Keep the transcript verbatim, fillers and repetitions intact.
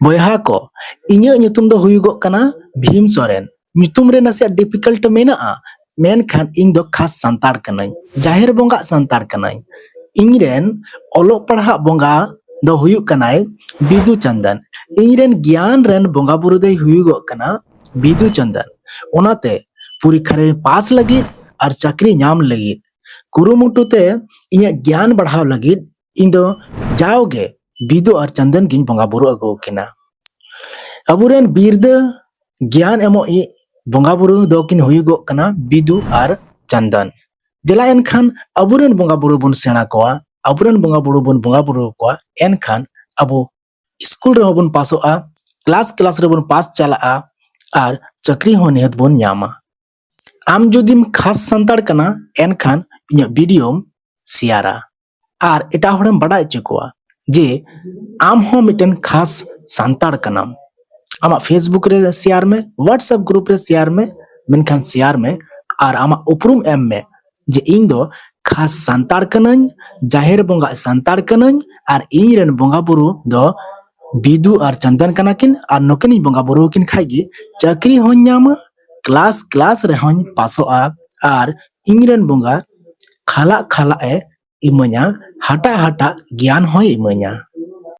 ᱵᱚᱭᱦᱟ ᱠᱚ, ᱤᱧᱟᱹᱜ ᱧᱩᱛᱩᱢ ᱫᱚ ᱦᱩᱭᱩᱜᱚᱜ ᱠᱟᱱᱟ ᱵᱷᱤᱢ ᱥᱚᱨᱮᱱ᱾ ᱧᱩᱛᱩᱢ ᱨᱮ ᱱᱟᱥᱮᱭᱟᱜ ᱰᱤᱯᱷᱤᱠᱟᱞᱴ ᱢᱮᱱᱟᱜᱼᱟ, ᱢᱮᱱᱠᱷᱟᱱ ᱤᱧ ᱫᱚ ᱠᱷᱟᱥ ᱥᱟᱱᱛᱟᱲ ᱠᱟᱹᱱᱟᱹᱧ, ᱡᱟᱦᱮᱨ ᱵᱚᱸᱜᱟᱜ ᱥᱟᱱᱛᱟᱲ ᱠᱟᱹᱱᱟᱹᱧ᱾ ᱤᱧ ᱨᱮᱱ ᱚᱞᱚᱜ ᱯᱟᱲᱦᱟᱜ ᱵᱚᱸᱜᱟ ᱫᱚ ᱦᱩᱭᱩᱜ ᱠᱟᱱᱟᱭ ᱵᱤᱫᱩ ᱪᱟᱸᱫᱟᱱ᱾ ᱤᱧ ᱨᱮᱱ ᱜᱮᱭᱟᱱ ᱨᱮᱱ ᱵᱚᱸᱜᱟ ᱵᱩᱨᱩ ᱫᱚᱭ ᱦᱩᱭᱩᱜᱚᱜ ᱠᱟᱱᱟ ᱵᱤᱫᱩ ᱪᱟᱸᱫᱟᱱ᱾ ᱚᱱᱟᱛᱮ ᱯᱚᱨᱤᱠᱠᱷᱟ ᱨᱮ ᱯᱟᱥ ᱞᱟᱹᱜᱤᱫ ᱟᱨ ᱪᱟᱹᱠᱨᱤ ᱧᱟᱢ ᱞᱟᱹᱜᱤᱫ ᱠᱩᱨᱩᱢᱩᱴᱩ ᱛᱮ ᱤᱧᱟᱹᱜ ᱜᱮᱭᱟᱱ ᱵᱟᱲᱦᱟᱣ ᱞᱟᱹᱜᱤᱫ ᱤᱧ ᱫᱚ ᱡᱟᱣᱜᱮ ᱵᱤᱫᱩ ᱟᱨ ᱪᱟᱸᱫᱟᱱ ᱜᱤᱧ ᱵᱚᱸᱜᱟ ᱵᱩᱨᱩ ᱟᱹᱜᱩ ᱟᱠᱤᱱᱟ᱾ ᱟᱵᱚᱨᱮᱱ ᱵᱤᱨᱫᱟᱹ ᱜᱮᱭᱟᱱ ᱮᱢᱚᱜ ᱤᱡ ᱵᱚᱸᱜᱟ ᱵᱩᱨᱩ ᱫᱚᱠᱤᱱ ᱦᱩᱭᱩᱜᱚᱜ ᱠᱟᱱᱟ ᱵᱤᱫᱩ ᱟᱨ ᱪᱟᱸᱫᱟᱱ᱾ ᱫᱮᱞᱟ ᱮᱱᱠᱷᱟᱱ ᱟᱵᱚᱨᱮᱱ ᱵᱚᱸᱜᱟ ᱵᱩᱨᱩ ᱵᱚᱱ ᱥᱮᱬᱟ ᱠᱚᱣᱟ, ᱟᱵᱚᱨᱮᱱ ᱵᱚᱸᱜᱟ ᱵᱩᱨᱩ ᱵᱚᱱ ᱵᱚᱸᱜᱟ ᱵᱩᱨᱩ ᱟᱠᱚᱣᱟ, ᱮᱱᱠᱷᱟᱱ ᱟᱵᱚ ᱥᱠᱩᱞ ᱨᱮᱦᱚᱸ ᱵᱚᱱ ᱯᱟᱥᱚᱜᱼᱟ, ᱠᱞᱟᱥ ᱠᱞᱟᱥ ᱨᱮᱵᱚᱱ ᱯᱟᱥ ᱪᱟᱞᱟᱜᱼᱟ ᱟᱨ ᱪᱟᱹᱠᱨᱤ ᱦᱚᱸ ᱱᱤᱦᱟᱹᱛ ᱵᱚᱱ ᱧᱟᱢᱟ᱾ ᱟᱢ ᱡᱩᱫᱤᱢ ᱠᱷᱟᱥ ᱥᱟᱱᱛᱟᱲ ᱠᱟᱱᱟ, ᱮᱱᱠᱷᱟᱱ ᱤᱧᱟᱹᱜ ᱵᱷᱤᱰᱤᱭᱳᱢ ᱥᱮᱭᱟᱨᱟ ᱟᱨ ᱮᱴᱟᱜ ᱦᱚᱲᱮᱢ ᱵᱟᱰᱟᱭ ᱦᱚᱪᱚ ᱠᱚᱣᱟ ᱡᱮ ᱟᱢ ᱦᱚᱸ ᱢᱤᱫᱴᱮᱱ ᱠᱷᱟᱥ ᱥᱟᱱᱛᱟᱲ ᱠᱟᱱᱟᱢ᱾ ᱟᱢᱟᱜ ᱯᱷᱮᱥᱵᱩᱠ ᱨᱮ ᱥᱮᱭᱟᱨ ᱢᱮ, ᱣᱟᱴᱥᱮᱯ ᱜᱨᱩᱯ ᱨᱮ ᱥᱮᱭᱟᱨ ᱢᱮ, ᱢᱮᱱᱠᱷᱟᱱ ᱥᱮᱭᱟᱨ ᱢᱮ ᱟᱨ ᱟᱢᱟᱜ ᱩᱯᱨᱩᱢ ᱮᱢ ᱢᱮ ᱡᱮ ᱤᱧ ᱫᱚ ᱠᱷᱟᱥ ᱥᱟᱱᱛᱟᱲ ᱠᱟᱹᱱᱟᱹᱧ, ᱡᱟᱦᱮᱨ ᱵᱚᱸᱜᱟ ᱥᱟᱱᱛᱟᱲ ᱠᱟᱹᱱᱟᱹᱧ ᱟᱨ ᱤᱧ ᱨᱮᱱ ᱵᱚᱸᱜᱟ ᱵᱩᱨᱩ ᱫᱚ ᱵᱤᱫᱩ ᱟᱨ ᱪᱟᱸᱫᱟᱱ ᱠᱟᱱᱟ ᱠᱤᱱ ᱟᱨ ᱱᱩᱠᱤᱱᱤᱧ ᱵᱚᱸᱜᱟ ᱵᱩᱨᱩ ᱟᱹᱠᱤᱱ ᱠᱷᱟᱡ ᱜᱮ ᱪᱟᱹᱠᱨᱤ ᱦᱚᱸᱧ ᱧᱟᱢᱟ, ᱠᱞᱟᱥ ᱠᱞᱟᱥ ᱨᱮᱦᱚᱸᱧ ᱯᱟᱥᱚᱜᱼᱟ ᱟᱨ ᱤᱧ ᱨᱮᱱ ᱵᱚᱸᱜᱟ ᱠᱷᱟᱞᱟᱜ ᱠᱷᱟᱞᱟᱜ ᱮ ᱤᱢᱟᱹᱧᱟ, ᱦᱟᱴᱟᱜ ᱦᱟᱴᱟᱜ ᱜᱮᱭᱟᱱ ᱦᱚᱸᱭ ᱤᱢᱟᱹᱧᱟ᱾